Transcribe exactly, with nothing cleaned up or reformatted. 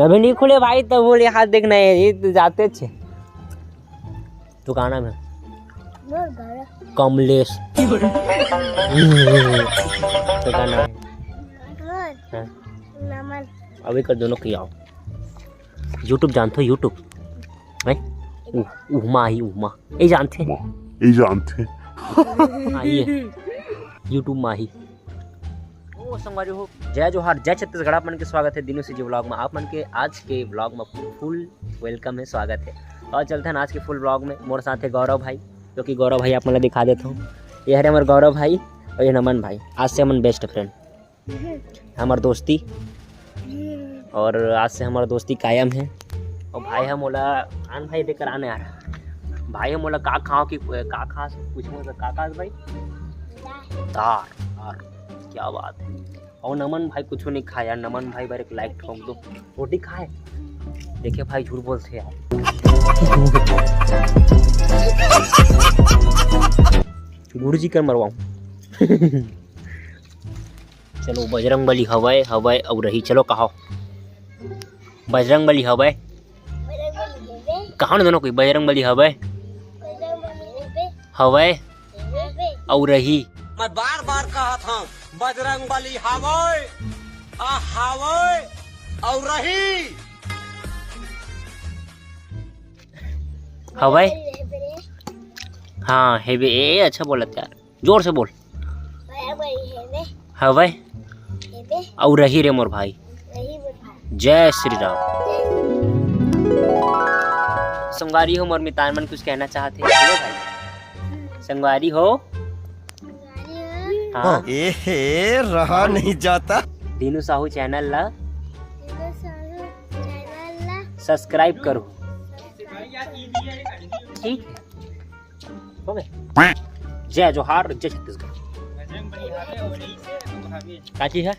अभी नहीं खुले भाई, तो बोले हाथ देखना है, ये तो जाते छे। तू का नाम है? मोर घर। कमलेश। तू का नाम है? मोर हाँ। नमन। अभी कर दोनों की आओ। YouTube जानते हो, YouTube? हैं? उ-, उमा ही, उमा। ये जानते हैं? ये जानते हैं? हाँ, ये। YouTube माही। ओ संगवारी हो, जय जोहार, जय छत्तीसगढ़। आप मन के स्वागत है दिनों से जी vlog में। आप मन के आज के vlog में full welcome है, स्वागत है। और चलते हैं आज के full vlog में। मोर साथ है गौरव भाई, जो कि गौरव भाई आप मन ला दिखा देता हूँ। ये हरे हमारे गौरव भाई और ये नमन भाई, आज से हमन best friend। हमार दोस्ती, और आज से हमार दोस्ती कायम है। और भाई हम ओला, आन भाई देख कर आने आ रहा। भाई हम ओला का खाओ कि का खा, पूछूंगा तो का खा भाई? दार, दार, क्या बात है। और नमन भाई कुछ नहीं खाया यार, नमन भाई बार एक like ठोक दो। रोटी खाए? देखिए भाई झूठ बोलते यार। गुरु जी कर मरवाऊं। चलो, बजरंग बली हवय, हवय अउ रही। चलो, कहो, बजरंग बली हवय। बजरंग बली हवय। कहो ना दोनों कोई, बजरंग बली हवय, बजरंग बली हवय। हवय हवय। अउ रही। मैं बार बार कहत हूँ, बजरंग बली हवय, आ हवय अउ रही। हवय। हवय। हाँ, हेबे। ए, अच्छा बोलत यार, जोर से बोल। बराबर हेबे। हवय। हेबे। अउ रही रे मोर भाई। रही मोर भाई। जय श्री राम। संगवारी हो, मोर मितान मन कुछ कहना चाहत हे। बोलो भाई। संगवारी हो। संगवारी हो। हाँ। एहे, रहा नहीं जाता। दीनू साहू channel ला। दीनू साहू channel ला। Subscribe करो। ठीक है। हो गए। जय जोहार, जय छत्तीसगढ़। का चीज है?